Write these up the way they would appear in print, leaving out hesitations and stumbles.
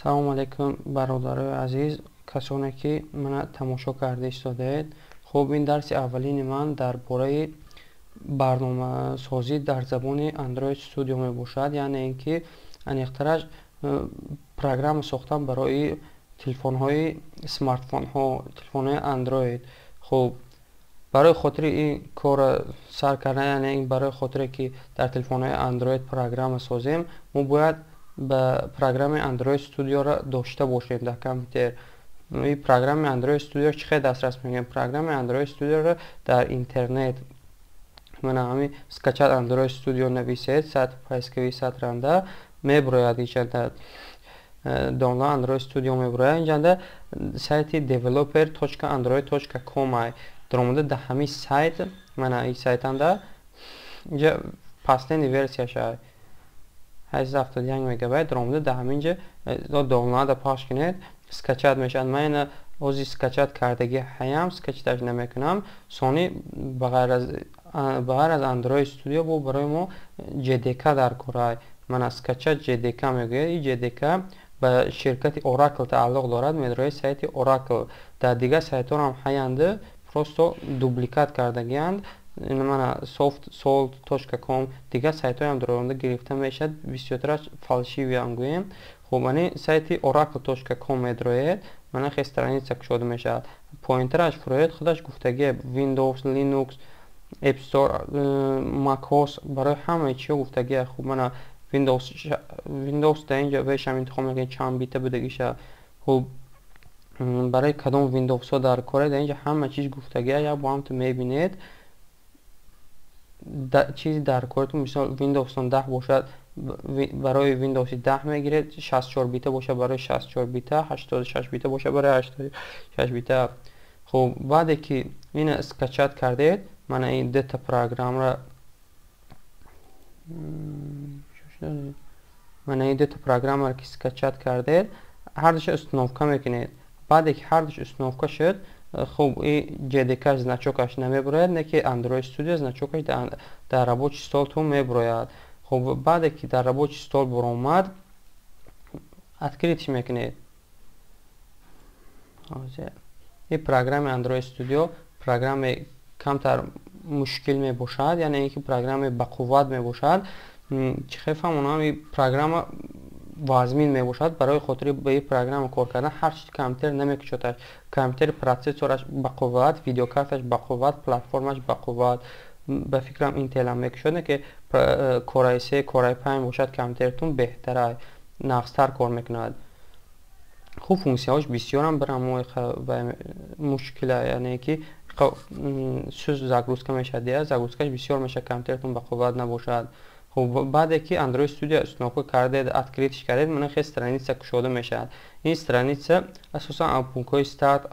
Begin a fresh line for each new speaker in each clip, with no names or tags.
Салом алейкум, бародарои азиз, касоне ки мана тамошо карда истодаед. Хуб, ин дарси аввалини ман дар бораи барномасозӣ дар забони Android Studio мебошад, яъне ин ки аниқтараш программа сохтан барои телефонҳои смартфонҳо, телефонҳои Android. Хуб, барои хотири ин корро сар кардан, яъне ин барои хотире ки дар телефонҳои Android программа созем, мо бояд ба программаи Android Studio-ро дошта бошем дар компютер. Ин программаи Android Studio чӣ хел дастрас мекунем? Программаи Android Studio-ро дар интернет мана ҳамин скачать Android Studio нависед, сатр поисковый сатранда меброяд, инҷанда download Android Studio меброяд. Инҷанда сайти developer.android.com ай даромада дар ҳамин сайт, мана ин сайтанда инҷа последний версияш 871 мегабайт даромада дар ҳамин ҷа download пахш кунед, скачать мешавад. Ман ина ҳозир скачать кардагӣ ҳаям, скачать намекунам. Сони ба ғайр аз Android Studio бо барои мо JDK дар кор. Мана скачать JDK мегӯяд. Ин JDK ба ширкати Oracle тааллуқ дорад, медрои сайти Oracle. Дар дигар сайтҳо ҳам ҳаянд, просто дубликат кардагианд. Мана softsalt.com дигар сайтҳоям даромада гирифта мешавад, бисёртараш фальшивиам гӯем. Хуб, мани сайти oracle.com медроед, мана хе страница кушода мешавад. Поинтераш фуроед, худаш гуфтагие Windows, Linux, App Store, macOS барои ҳамаи чиҳо гуфтагие. Хуб, мана Windows дар инҷа вешам интихоб мекунед чанд бита будагиша. Хуб, барои кадом Windows-ҳо дар коре, дар инҷа ҳама чиз гуфтагие, як бо ҳамту мебинед. Чизи дар коритон, мисол Windows 10 бошад, барои Windows 10 мегиред, 64 бита бошад барои 64 бита, 86 бита бошад барои 86 бита. Хуб, баъде ки ина скачать кардед, мана ин дета программаро, мана ин дета программаро ки скачать кардед, ҳардуша установка мекунед. Баъде ки ҳардуш установка шуд, хуб, и JDK значокаш намеброяд, не ки Android Studio значокаш дар рабочий столтон меброяд. Хуб, баъде ки дар рабочий стол баромад, открыть мекунед. Ин программаи Android Studio программаи камтар мушкил мебошад, яъне ин ки программаи бақувват мебошад. Чӣ хел фаҳмонам, ин программа вазмин мебошад. Барои хотири ба ин программа кор кардан ҳар чиз компютер намекушодаш. Компютери процессораш бақувват, видеокарташ бақувват, платформаш бақувват. Ба фикрам Intel ҳам мекушод, не ки Core i3, Core i5 бошад компютератон беҳтара, нағзтар кор мекунад. Хуб, функсияҳош бисёрам, барам мушкила, яъне ки суз загрузка мешавад, загрузкаш бисёр мешавад, компютератон бақувват набошад. Хуб, баъде ки Android Studio установка кардед, открытиш кардед, мана хе страница кушода мешавад. Ин страница асосан аз пунктҳои старт,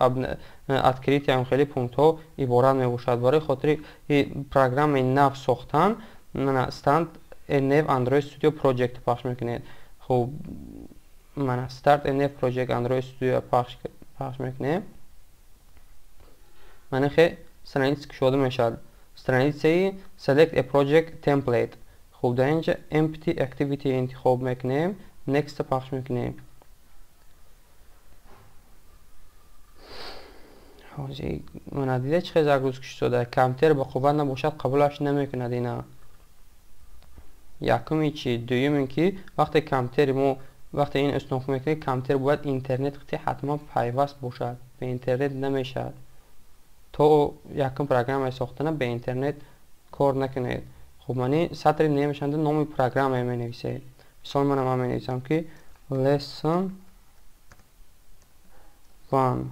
открытие ҳам хеле пунктҳо иборат мебошад. Барои хотири программаи нав сохтан, мана Start a new Android Studio Project пахш мекунед. Хуб, мана Start a new Project Android Studio пахш мекунем. Мана хе страница кушода мешавад. Страницаи Select a Project Template. Хуб, дар инҷа Empty Activity интихоб мекунем, Next пахш мекунем. Ҳозир мана дида чӣ хел загрузка шуда. Компютер ба қувват набошад, қабулаш намекунад ина. Якуми чи, дуюм ин ки вақте компютери мо вақте ин установка мекунед, компютер бояд интернет қити ҳатман пайваст бошад. Бе интернет намешавад. То якум программаи сохтана бе интернет кор накунед. Хуб, мани сатри намешанда номи программае менависед. Мисол мана ман менависам ки lesson 1,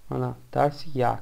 мана дарси 1.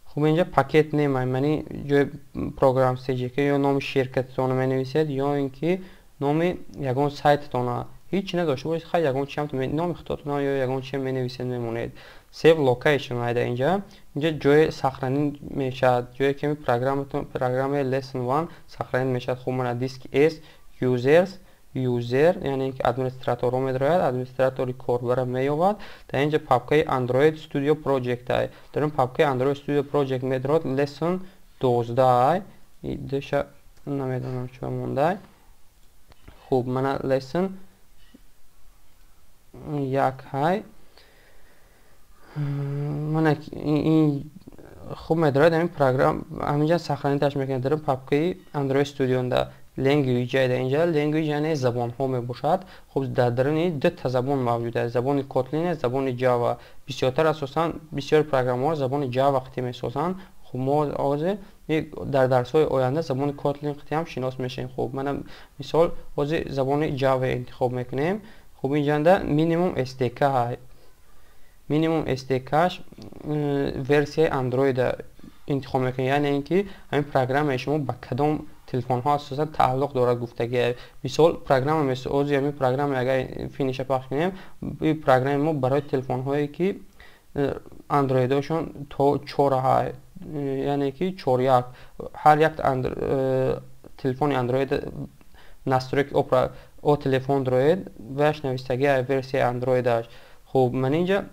Хуб, инҷа пакет name, мани ҷои программ CJK ё номи ширкататонро менависед, ё ин ки номи ягон сайтатонро. Ҳеҷ надошта бошед, хай ягон чиам номи худатонро ё ягон чиам менависед, мемонед. Save location айда инҷа. Инҷа ҷои сохранить мешавад, ҷое ки программатон, программаи lesson 1 сохранить мешавад. Хуб, мана диск S users, user, яъне ки администраторро медрояд, администратори корбара меёбад. Дар инҷа папкаи Android Studio Project ай. Дар ин папкаи Android Studio Project медрояд lesson 12 ай. Диша намедонам чӣ мондай. Хуб, мана lesson 1 ҳай. Мана ин хуб медорад, ҳамин программа ҳаминҷа сохранить мекунад дар папкаи Android Studio-да. Language дар инҷа language, яъне забонҳо мебошад. Хуб, дар даруни дута забон мавҷуд аст: забони Kotlin, забони Java. Бисёртар, асосан бисёри программаҳо забони Java қити месозанд. Хуб, мо ҳозир дар дарсҳои оянда забони Kotlin қити ҳам шинос мешавем. Хуб, мана мисол, ҳозир забони Java интихоб мекунем. Хуб, инҷанда минимум SDK ҳай. Минимум SDK-ш версияи Android интихоб мекунем, яъне ин ки ҳамин программаи шумо ба кадом телефонҳо асосан тааллуқ дорад гуфтагӣ. Мисол, программа, ҳозир ҳамин программа агар finish а пахш кунем, ин программаи мо барои телефонҳое ки андроидошон то 4 ҳай, яъне ки 4.1. Ҳар як телефони андроид настройки о телефон дроид ваяш навистагӣ версияи андроидаш. Хуб, ман инҷа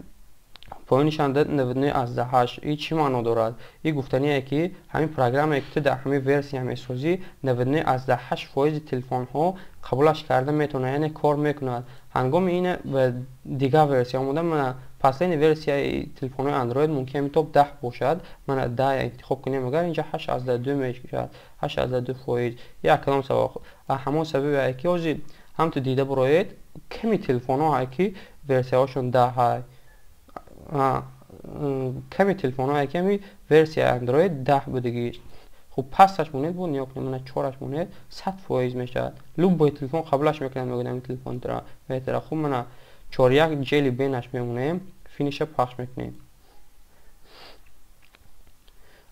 поёнишанда 99,8. И чӣ маъно дорад? И гуфтание ки ҳамин программае ки ту дар ҳамин версия месозӣ, 99,8% телефонҳо қабулаш карда метавонад, яъне кор мекунад. Ҳангоми ина ба дигар версия омода, мана последний версияи телефонҳои андроид мумкин ҳамин топ 10 бошад. Мана 10 интихоб кунем агар, инҷа 8,2 мешавад, 8,2%. Як калом сабаб, ҳамон сабабе ки ҳозир ҳам ту дида буроед, ками телефонҳо ҳай ки версияҳошон 10 ҳай, ками телефонҳо ки ҳами версияи андроид 10 будагӣ. Хуб, пасташ монед, бо ниё кунед, мана чораш монед, 100% мешавад, любой телефон қабулаш мекунад, мегӯяд ҳамин телефонтра беҳтара. Хуб, мана 4.1 Jelly Bean аш мемонем, finish а пахш мекунем.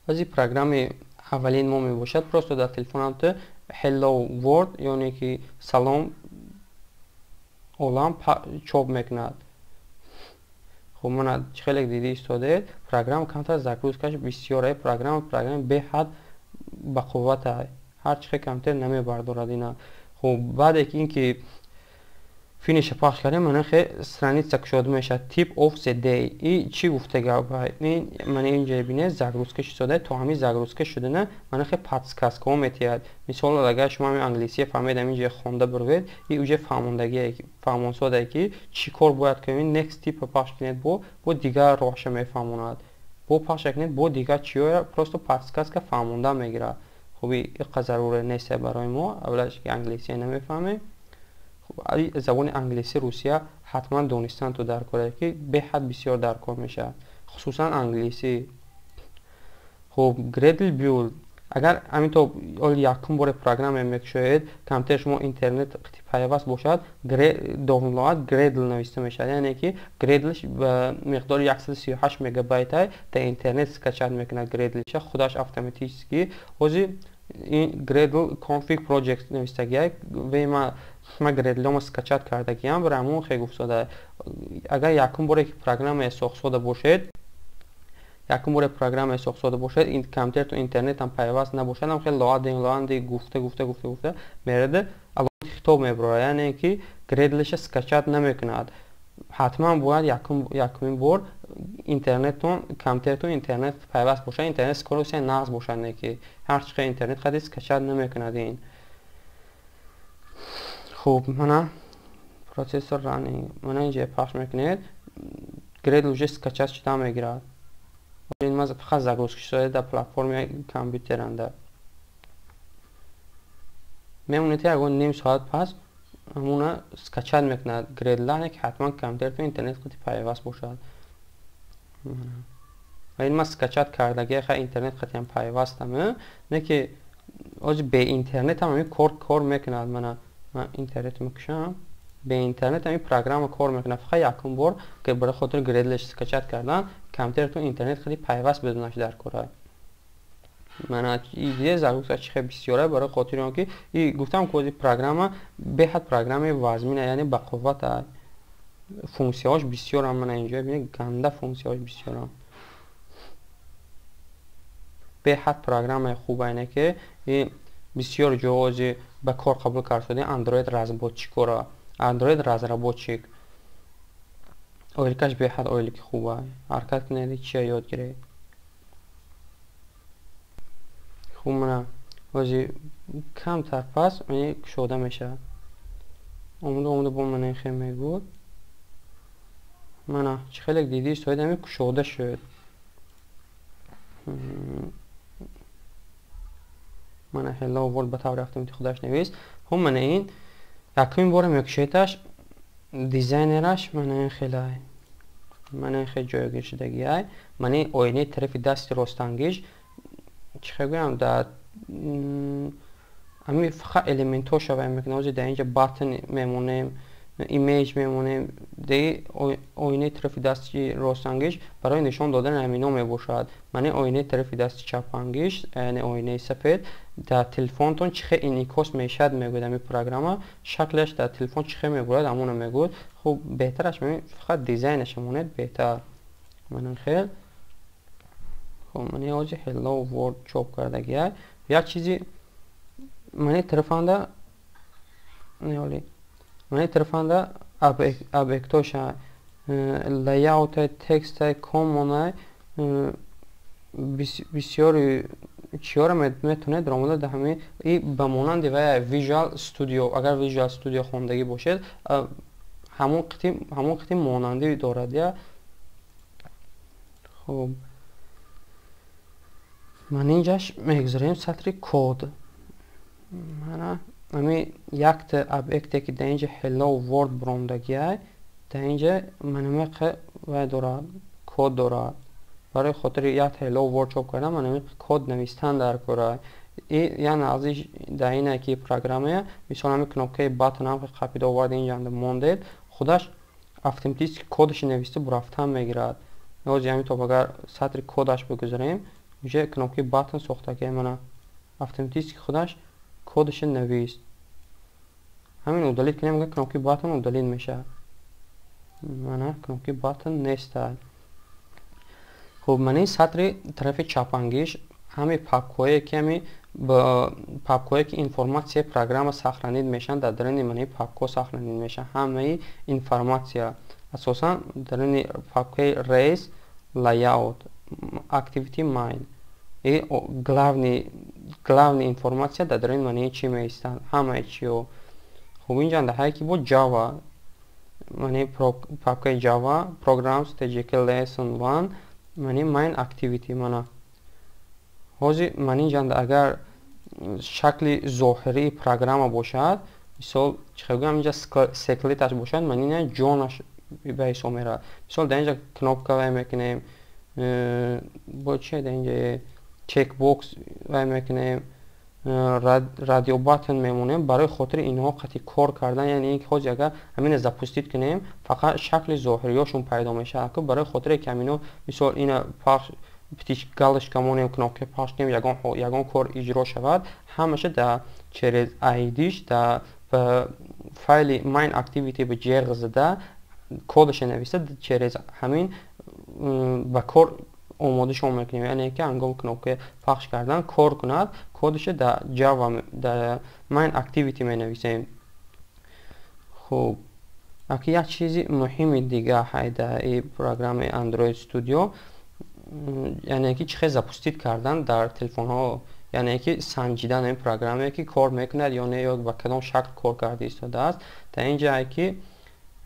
Аз ин программаи аввалин мо мебошад. Просто дар телефонам ту Hello World, ёне ки салом олам чоп мекунад. Хуб, мана чӣ хеле диди истодед, программа камтар загрузка ш бисёр. Программа беҳад бақувват, ҳар чӣ хел компютер намебардорад ина. Хуб, баъде ки ин ки finish а пахш кардем, мана хе страница кушода мешавад, Tip of the Day. И чӣ гуфта гап? Мана инҷа бинед, загрузка шудаи, то ҳамин загрузка шудана мана хе подсказка ҳо метиҳад. Мисол, агар шумо ҳамин англисия фаҳмед, ҳаминҷа хонда бировед, и уже фаҳмондагие, фаҳмонсодае ки чӣ кор бояд кунем. Next tip пахш кунед, бо дигар роҳша мефаҳмонад, бо пахш кунед, бо дигар чиҳоя, просто подсказка фаҳмонда мегирад. Хуб, иқа заруре нест барои мо, аввалаш ки англисия намефаҳмем. Забони англисӣ, русия ҳатман донистан ту дар коре ки беҳад бисёр дар кор мешавад, хусусан англисӣ. Хуб, Gradle build. Агар ҳамин то якум боре программа мекушоед, компютери шумо интернет пайваст бошад, download Gradle нависта мешавад, яъне ки Gradle ба миқдори 138 мегабайтай дар интернет скачать мекунад Gradle ша худаш автоматически. Ҳозир ин Gradle config project навистагиак ве ма Gradle ома скачать кардагиам, барои ҳамон хе гуфтода. Агар якум боре ки программае сохтсода бошед, якум боре программае сохтсода бошед, компютерто интернетам пайваст набошад, ҳам хеле loading, loading гуфта, гуфта, гуфта, гуфта мерада, аломати хитоб мебарорад, яъне ки Gradle ша скачать намекунад. Ҳатман бояд якумин бор интернеттон, компютертон интернет пайваст бошад, интернет скорость и нағз бошад, не ки ҳар чӣ хел интернет хади скачать намекунад ин. Хуб, мана process running, мана инҷа пахш мекунед, Gradle уже скачать шуда мегирад. Ин ма фақат загрузка шуда дар платформаи компютеранда мемонед, ягон ним соат пас ҳамуна скачать мекунад Gradle, ки ҳатман компютертон интернет қати пайваст бошад. Ва ин ма скачать кардагия, ха, интернет қатиам пайвастам, не ки ҳозир бе интернет ҳам ҳамин кор мекунад. Мана ман интернет мекушам, бе интернет ҳамин программа кор мекунад. Фақат якум бор барои хотири Gradle скачать кардан компютертон интернет хеле пайваст бидонаш дар кора. Мана идея загрузка чи хеле бисёра, барои хотири он ки и гуфтам ки ҳозир программа беҳад программаи вазмина, яъне бақувват, функсияҳош бисёрам. Мана инҷо бинед, ганда функсияҳош бисёрам, беҳад программаи хуба ине ки бисёр ҷо ба кор қабул кард шуда андроид разработчик ора, андроид разработчик ойликаш беҳад ойлики хуба. Ҳаракат кунед, чия ёд гиред. Хуб, мана ҳозир камтар пас кушода мешавад, омода, омода, бо мана хел мегӯд. Мана, чӣ хеле дидӣ, соид ҳами кушода шуд. Мана, Hello World ба таври автоматӣ худаш навист. Хуб, мана ин якумин бора мекушоедаш, дизайнераш мана ин хелай, мана ин хел ҷойгир шудагиай. Мана ин оинаи тарафи дасти ростангиш, чӣ хел гӯям, дар ҳамин фақат элементҳоша вай мекунад. Ҳозир дар инҷа button мемонем, image мемонем. Деи оинаи тарафи дасти ростангиш барои нишон додани ҳамино мебошад. Мана оинаи тарафи дасти чапангиш, яъне оинаи сафед, дар телефонтон чӣ хел инъикос мешавад, мегӯяд. Ҳамин программа шаклаш дар телефон чӣ хел мебурад, ҳамоно мегӯяд. Хуб, беҳтараш фақат дизайнаша монед беҳтар. Мана хел. Хуб, мана ҳозир Hello World чоп кардагиай. Як чизи мана тарафанда неоли, мана тарафанда объектоша, layout, text, common, бисёри чиёро метавонед даромада дар ҳамин и ба монанди вай Visual Studio, агар Visual Studio хондагӣ бошед, ҳамон қитим монандӣ дорад я. Хуб, ман инҷаш мегузорем сатри код. Мана ҳамин якта объекте, ки дар инҷа Hello World буромдагиай, дар инҷа манамеқе вай дорад, код дорад. Барои хотири як Hello World чоп кардан манами код навистан дар кора. И як нағзиш дар ине, ки программая, мисол, ҳамин кнопкаи button ҳам қапида оварда инҷа мондед, худаш автоматически кодаши нависта бурафтан мегирад. Ҳозир ҳамин топ агар сатри кодаш бигузорем, уже кнопкаи button сохтагиай. Мана, автоматически худаш кодаши навист. Ҳамин удалить кунем, кнопкаи button удалить мешавад. Мана, кнопкаи button нестай. Хуб, мана ин сатри тарафи чапангиш ҳами папкое ки ҳами папкое ки информатсияи программа сохранить мешаванд, дар даруни мана ин папкҳо сохранить мешаванд ҳамаи информатсия. Асосан даруни папкаи res, layout, activity main и главный информатсия дар даруни мана ин чӣ меистанд, ҳамаи чиё. Хуб, инҷа ҳае ки бо Java, мана папкаи Java, programs, tjk lesson 1, мани main activity. Мана ҳозир ман инҷанда агар шакли зоҳирии программа бошад, мисол, чӣ хел гӯям, инҷа скелеташ бошад, ман ина ҷонаш ба ҳисоб меравад. Мисол, дар инҷа кнопка вай мекунем, бо чи дар инҷа checkbox вай мекунем, radio button мемонем. Барои хотири инҳо қатъи кор кардан, яъне ин ки ҳозир агар ҳамина запустить кунем, фақат шакли зоҳириёшон пайдо мешавад. Барои хотире ки ҳамино, мисол, ина пахш, птичка, галочка монем, кнопка пахш кунем, ягон кор иҷро шавад, ҳамаша да через ID-ш да ба файли main activity ба ҷеғ зада, кодаша нависта, через ҳамин ба кор омодашон мекунем. Яъне ки ҳангоми кнопка пахш кардан кор кунад, кодаша дар Java дар main activity менависем. Хуб, аки як чизи муҳими дига ҳай дар и программаи Android Studio, яъне ки чӣ хел запустить кардан дар телефонҳо, яъне ки санҷидан ин программае, ки кор мекунад ё не, ё ба кадом шакл кор карда истодааст. Дар ин ҷае ки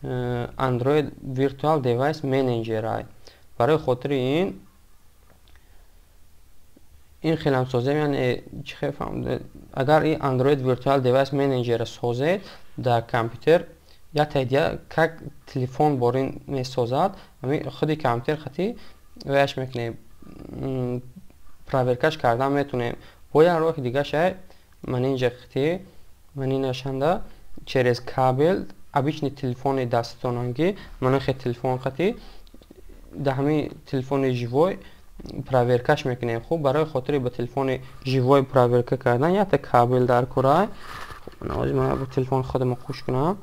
Android Virtual Device Manager ай. Барои хотири ин хелам созем, яъне чӣ хел фаҳм, агар ин Android Virtual Device Manager созед дар компютер, як идея как телефон борин месозад, ҳамин худи компютер хати ваяш мекунем, проверкаш кардан метавонем. Бо як роҳи дигаша, ман инҷа хати ман инашанда через кабел обычный телефони дастонангӣ, ман хе телефон хати дар ҳамин телефони живой проверкаш мекунем. Хуб, барои хотири ба телефони живой проверка кардан якта кабел дар кора. Ман ба телефони худам хуш кунам,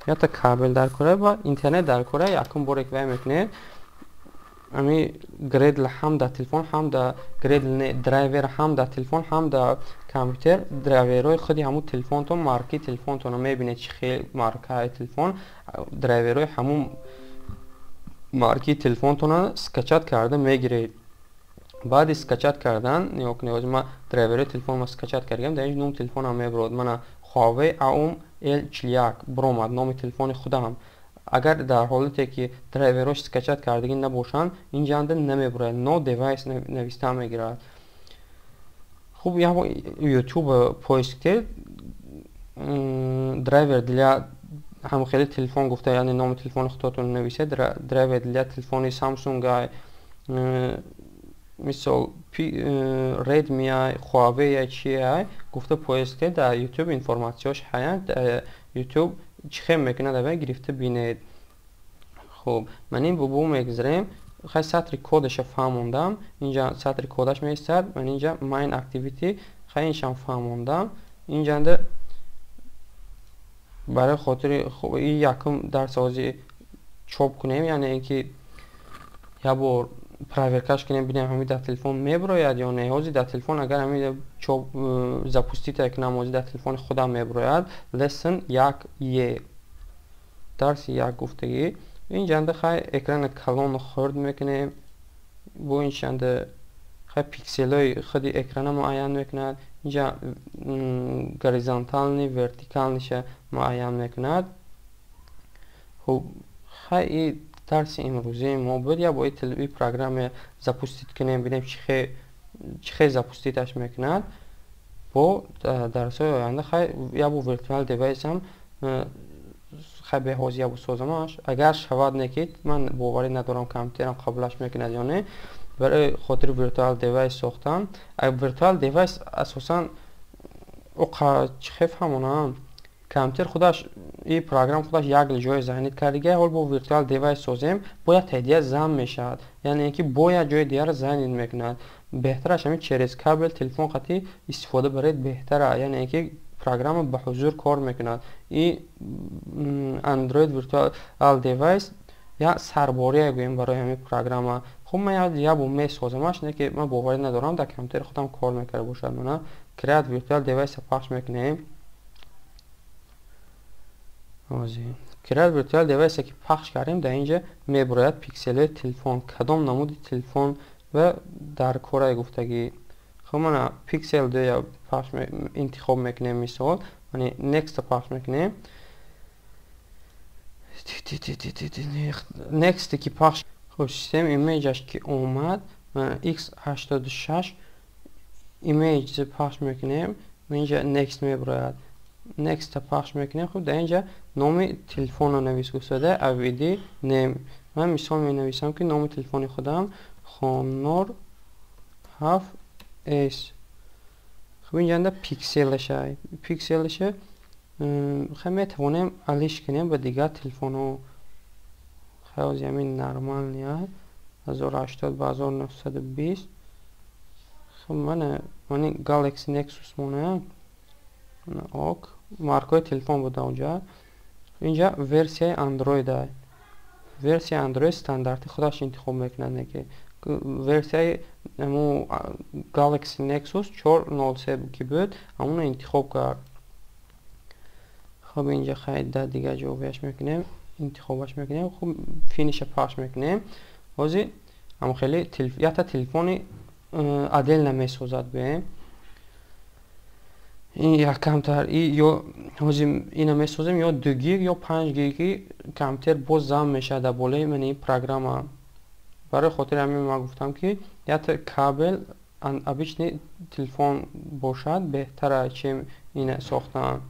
якта кабел дар кора ва интернет дар кора. Якум боре ки вай мекунед, ами Gradle ҳам дар телефон, ҳам дар Gradle драйвер, ҳам дар телефон, ҳам дар компютер, драйверҳои худи ҳамун телефонтон, марки телефонтонро мебинед, чӣ хел маркаи телефон, драйверҳои ҳамун марки телефонтонро скачать карда мегиред. Баъди скачать кардан, нигоҳ кунед, ҳозир ман драйверҳои телефонро скачать кардам, дар инҷо номи телефонам мебурод. Мана, Huawei Aum L41 буромад, номи телефони худам. Агар дар ҳолате ки драйверош скачать кардагӣ набошанд, инҷанда намебурад, no device нависта мегирад. Хуб, YouTube поиск кунед, драйвер для ҳам хеле телефон гуфта, яъне номи телефони худатон нависед, драйвер для телефони Samsung, мисол Redmi, Huawei чи гуфта поиск кунед, дар YouTube информатсияш ҳаянд, дар YouTube чӣ хел мекунад, аввал гирифта бинед. Хуб, ман ин бубу мегузарем. Хай, сатри кодаша фаҳмондам, инҷа сатри кодаш меистад, ман инҷа main activity, хай, иншам фаҳмондам. Инҷанда барои хотири и якум дарсозӣ чоп кунем, яъне ин ки як бор проверкаш кунем, бинем ҳамин дар телефон меброяд ё не. Ҳозир дар телефон агар ҳамин чоп запустить кунам, ҳозир дар телефони худам меброяд lesson 1 е, дарси 1 гуфтагӣ. Инҷанда хай экрани калону хурд мекунем, бо иншанда хай пикселҳои худи экрана муайян мекунад, инҷа горизонтальный, вертикальныйша муайян мекунад. Хуб, хай, и дарси имрӯзии мо буд. Як бор и программа запустить кунем, бинем чӣ хел запуститаш мекунад. Бо дарсҳои оянда хай як бор virtual device ҳам хай беҳозир як бор созамаш, агар шавад, не ки ман боварӣ надорам компютерам қабулаш мекунад ё не. Барои хотири virtual device сохтан, virtual device асосан чӣ хел фаҳмонам, компютер худаш и программа худаш як ҷое занят кардига, ҳол бо virtual device созем, бояд таи зам мешавад, яъне ин ки бояд ҷои дигарро занят мекунад. Беҳтараш ҳамин через кабел телефон қатӣ истифода баред беҳтара, яъне ин ки программа ба ҳузур кор мекунад. И Android virtual device як сарборие гӯем барои ҳамин программа. Хуб, ман як бор месозамаш, не ки ман боварӣ надорам дар компютери худам кор мекарда бошад. Мана create virtual device пахш мекунем. Ҳозир create virtual device ки пахш кардем, дар инҷа мебурояд пикселҳои телефон, кадом намуди телефон ва дар корае гуфтагӣ. Хуб, мана Pixel 2 пахш интихоб мекунем, мисол, мани next пахш мекунем. Next ки пахш, хуб, system image ки омад, x86 image пахш мекунем, инҷа next мебурояд. Next пахш мекунем. Хуб, дар инҷа номи телефонро навис гуфтада, AVD name. Ман мисол менависам ки номи телефони худам Honor 7S. Хуб, инҷанда пикселаша, пикселаша хай метавонем алиш кунем ба дигар телефонҳо. Хай, ҳозир ҳамин нормальный 1080 ба 1920. Хуб, мана мани Galaxy Nexus мона, ок, маркаи телефон буда онҷа. Инҷа версияи Android, версияи Android стандарти худаш интихоб мекунад, не ки версияи ҳамун Galaxy Nexus 4.03 ки буд, ҳамонро интихоб кард. Хуб, инҷа хай дар дигар ҷо мекунем, интихобаш мекунем. Хуб, finish пахш мекунем. Ҳозир ҳам хеле якта телефони отдельно месозад гӯем. Ин як камтар ё ҳозир ина месозем, ё 2 гиг ё 5 гиги компютер боз зам мешавад дар болои мани программа. Барои хотири ҳамин ман гуфтам ки якта кабел обычный телефон бошад беҳтара, чем ина сохтан.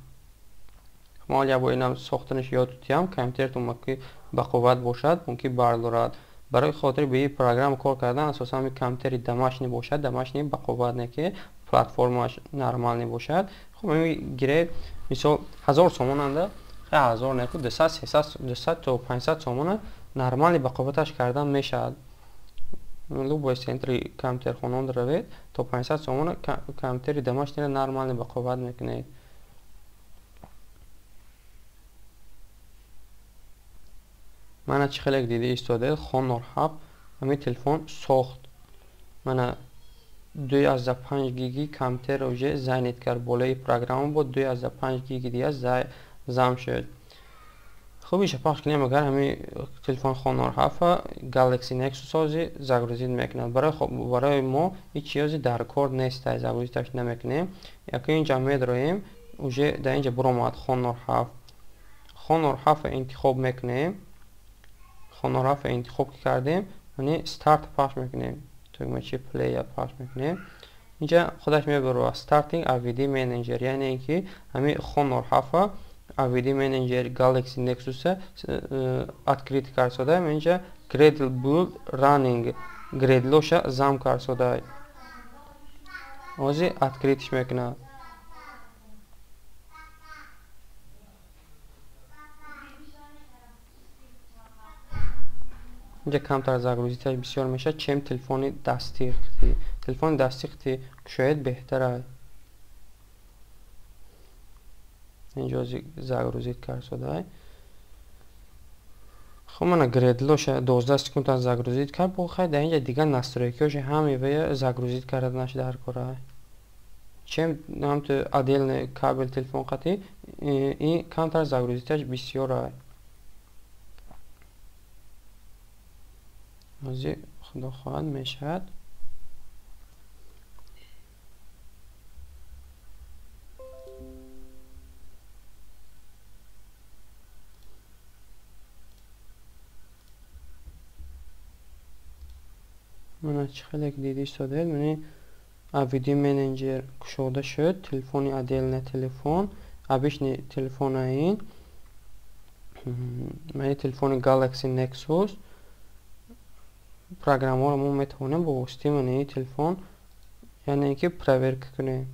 Ман як бор инам сохтанаш ёд дутиям, компютератон ки бақувват бошад, мумкин бардорад. Барои хотири ба ин программа кор кардан асосан ҳамин компютери домашний бошад, домашний бақувват, не ки платформааш нормальный бошад. Хуб, ҳамин гиред, мисол, 1000 сомонанда, хай, 1000 не ку, 200, 300, 200 то 500 сомона нормальный бақувваташ кардан мешавад. Любой центри компютерхонаон равед, то 500 сомона компютери домашнийро нормальный бақувват мекунед. Мана чӣ хеле дида истодаед, Honor 7 ҳамин телефон сохт. Мана 2,5 гиги компютерро уже занят кард, болои программа бо 2,5 гиги дига зам шуд. Хуб, иша пахш кунем, агар ҳамин телефон Honor 7 Galaxy Nexus ҳозир загрузить мекунад. Барои мо ҳеҷ чизе дар кор нест, загрузиташ намекунем. Яке инҷа медроем, уже дар инҷа буромад Honor 7. Honor 7 интихоб мекунем. Honor 7 интихоб кардем, яъне старт пахш мекунем, тугмачи play пахш мекунем. Инҷа худаш мебарад starting AVD Manager, яъне ки ҳамин Honor 7 AVD Manager Galaxy Nexus открыть кард сода. Инҷа Gradle build running, Gradle-оша зам кард сода. Ҳозир открытиш мекунад. Инҷа камтар загрузиташ бисёр мешавад, чем телефони дастӣ. Телефони дастӣ кушоед беҳтар аст. Инҷо загрузит кард сода. Хуб, мана Gradle-оша 12 секунд загрузит кард, бо хай дар инҷа дигар настройкиҳоша ҳами вая загрузит карда нашуда ҳар кора. Чем ҳамту отдельный кабел телефон қатӣ, ин камтар загрузиташ бисёр аст. Ҳозир худо хоҳад мешавад. Мана чӣ хеле ки дида истодаед, мани AVD Manager кушода шуд, телефони отдельный телефон, обычный телефон ин. Мани телефони Galaxy Nexus. Программаро мо метавонем бо воситаи мани телефон, яъне ки проверка кунем.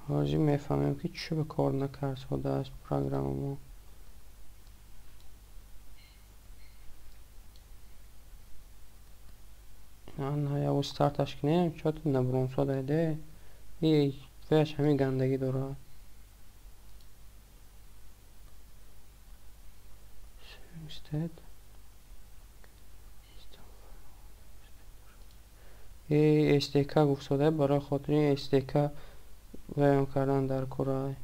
Ҳозир мефаҳмем ки чӣ ба кор накард содааст программа мо. На яву старташ кунем, чото набурон содаиде. И ваяш ҳамин гандагӣ дорад. И SDK гуфт сода, барои хотири SDK ваён кардан дар кора.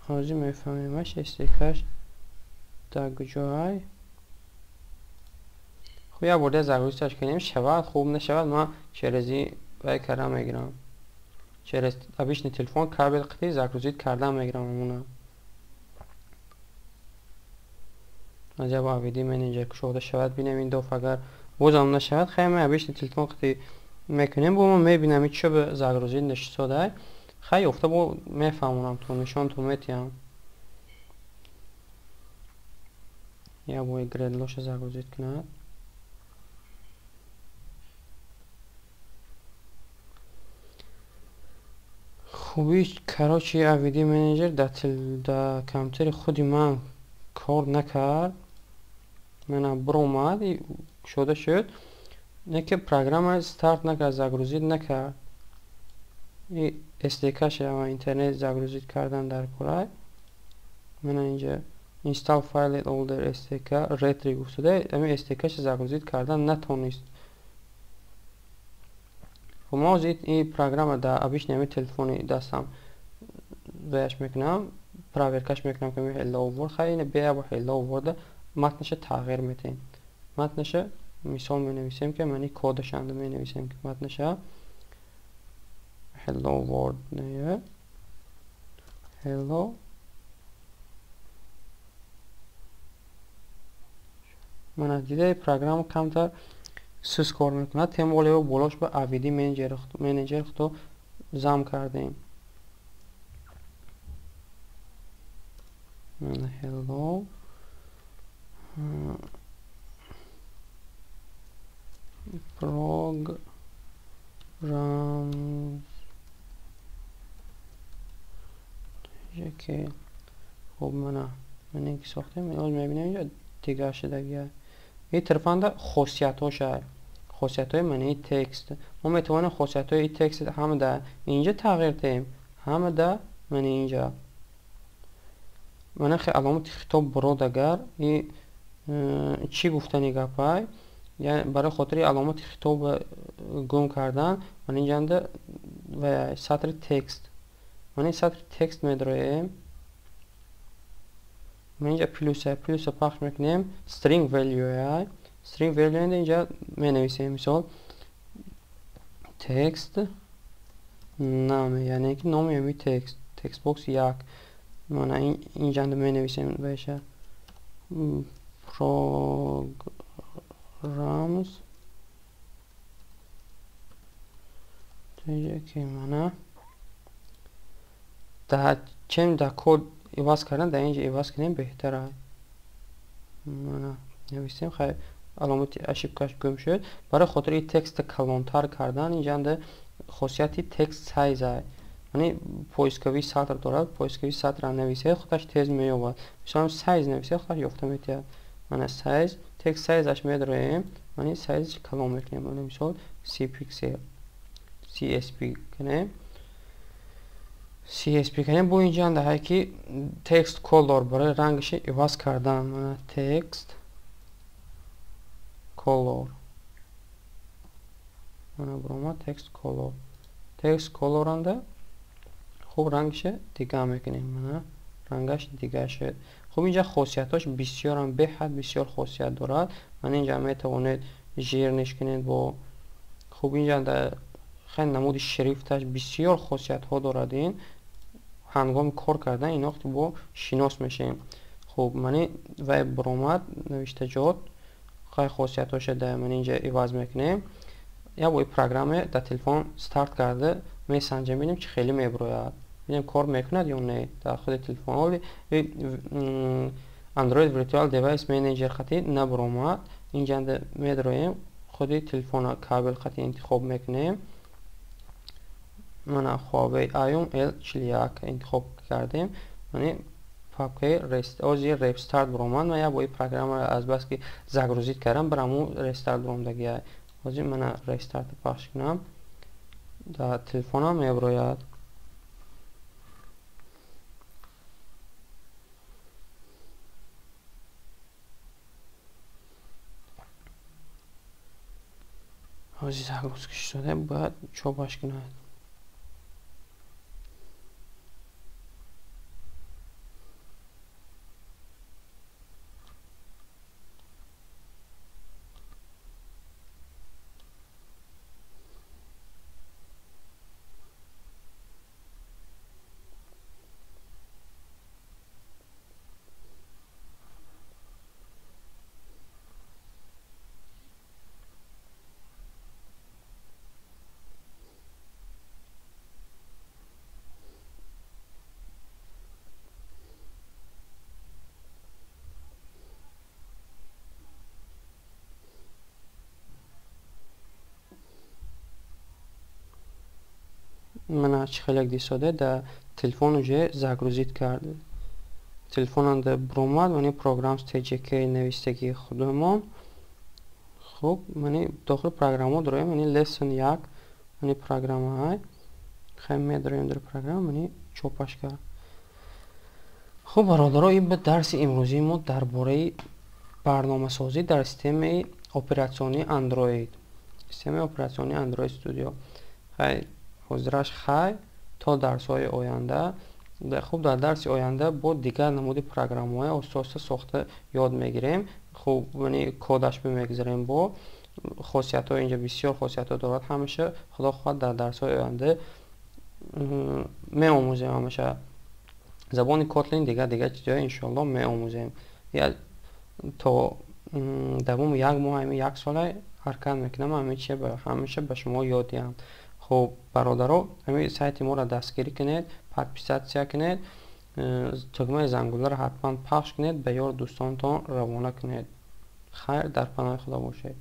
Ҳозир мефаҳмемаш SDK-ш дар куҷоай. Хуб, як бор загрузиташ кунем, шавад, хуб нашавад, ман через ин вай кардан мегирам. Через обычный телефон кабел қити загрузит кардан мегирам ҳамона. Аҷаб AVD Manager кушода шавад, бинем ин доф агар бозам нашавад, хай ман обычный телефон қити мекунем, бо ман мебинам ин чӣ ба загрузит нашисодай. Хай ёфта бо мефаҳмонам то нишон то метиҳам. Як бори Gradle-оша загрузит кунад. Хуби, короче, AVD Manager дар компютери худи ман кор накард. Мана биромад, кушода шуд, не ки программа старт накард, загрузит накард. И SDK-ша интернет загрузит кардан дар кора. Мана инҷа install file older SDK retry гуфт шуда, ҳамин SDK-ша загрузит кардан натонист. Хуб, мо ҳозир ин программа дар обычный ҳамин телефони дастам ваяш мекунам, проверкаш мекунам ки hello world. Хай ина бе як hello world матнаша тағйир медиҳем. Матнаша мисол менависем ки мани кодашанда менависем ки матнаша hello world не hello. Мана дида программа камтар суст кор мекунад, тем более болош ба AVD Manager худо зам кардем. Hello programs. Ки хуб, мана ман ин ки сохтем, ҳозир мебинем инҷа дигар шудагия. Ин телефонда хосиятҳоша, хосиятҳои мани текст. Мо метавонем хосиятҳои ин текст ҳама дар инҷа тағйир диҳем, ҳама дар мани инҷа. Мана хе аломати хитоб бурод агар ин чӣ гуфтани гапай, яъне барои хотири аломати хитоб гум кардан, ман инҷанда ва сатри текст, ман ин сатри текст медроем. Ман инҷа плюса пахш мекунем, string value, string value инҷа менависем, мисол текст Name, яъне ки номи ҳамин текст, textbox 1. Мана инҷанда менависем баша programs ки мана дар чем дар код иваз кардан, дар инҷа иваз кунем беҳтар аст. Мана нависем, хай аломати ошибкаш гум шуд. Барои хотири текста калонтар кардан инҷанда хосияти text size аст. Яъне поисковый сатр дорад, поисковый сатрро нависед, худаш тез меёбад. Мисол size нависед, худаш ёфта метиҳад. Мана size, text size-аш медроем, яъне size-ш калон мекунем. Мана мисол 30 пиксел, CSP кунем. CSP кунем. Бо инҷанда ҳай ки text color барои рангаш иваз кардан. Мана text color. Мана буромад text color. Text color анда хуб рангаш дига мекунем. Мана рангаш дига шуд. Хуб инҷа хосиятҳош бисёрам, беҳад бисёр хосият дорад. Мана инҷа метавонед жирниш кунед бо хуб инҷа хеле намуди шрифташ бисёр хосиятҳо дорад. Ин ҳангоми кор кардан ино бо шинос мешавем. Хуб мани вай буромад навиштаҷот, хай хосиятҳоша дар ман инҷа иваз мекунем. Як бо программа дар телефон старт карда месанҷем, бинем чӣ хеле меброяд, бинем кор мекунад ё не дар худи телефон. Оли Android Virtual Device Manager хати набуромад. Инҷанда медроем, худи телефона кабел хати интихоб мекунем. Мана Huawei Ayum L41 интихоб кардем. Мани папкаи ози рестарт буромад. Ман як бо ин программаро аз бас ки загрузит кардам, бараму рестарт буромдагиай. Ҳозир мана рестартро пахш кунам, дар телефонам меброяд. Ҳозир загрузка шуда, бояд чопаш кунад. Мана чӣ хеле дисода дар телефон уже загрузит кард. Телефонанда буромад, мани программ TJK навистагии худамон. Хуб, мани дохили программа дороем, мани lesson 1, мани программа ай. Хай медроем дар программа, мани чопаш кард. Хуб, бародаро, ин буд дарси имрӯзии мо дар бораи барномасозӣ дар системаи оператсионии Android. Системаи оператсионии Android Studio. Хай ҳозираш хай то дарсҳои оянда. Хуб, дар дарси оянда бо дигар намуди программаҳои оста-оста сохта ёд мегирем. Хуб, яъне кодаш мегузарем бо хосиятҳо. Инҷа бисёр хосиятҳо дорад. Ҳамеша худо хоҳад дар дарсҳои оянда меомӯзем. Ҳамеша забони Kotlin, дигар чизҳоя иншоаллоҳ меомӯзем. То давоми як моҳ, ҳамин як сола ҳаракат мекунам ҳамин чиза ҳамеша ба шумо ёд диҳам. Хуб, бародаро, ҳамин сайти моро дастгирӣ кунед, подписатсия кунед, тугмаи зангуларо ҳатман пахш кунед, ба ёру дӯстонтон равона кунед. Хайр, дар паноҳи Худо бошед.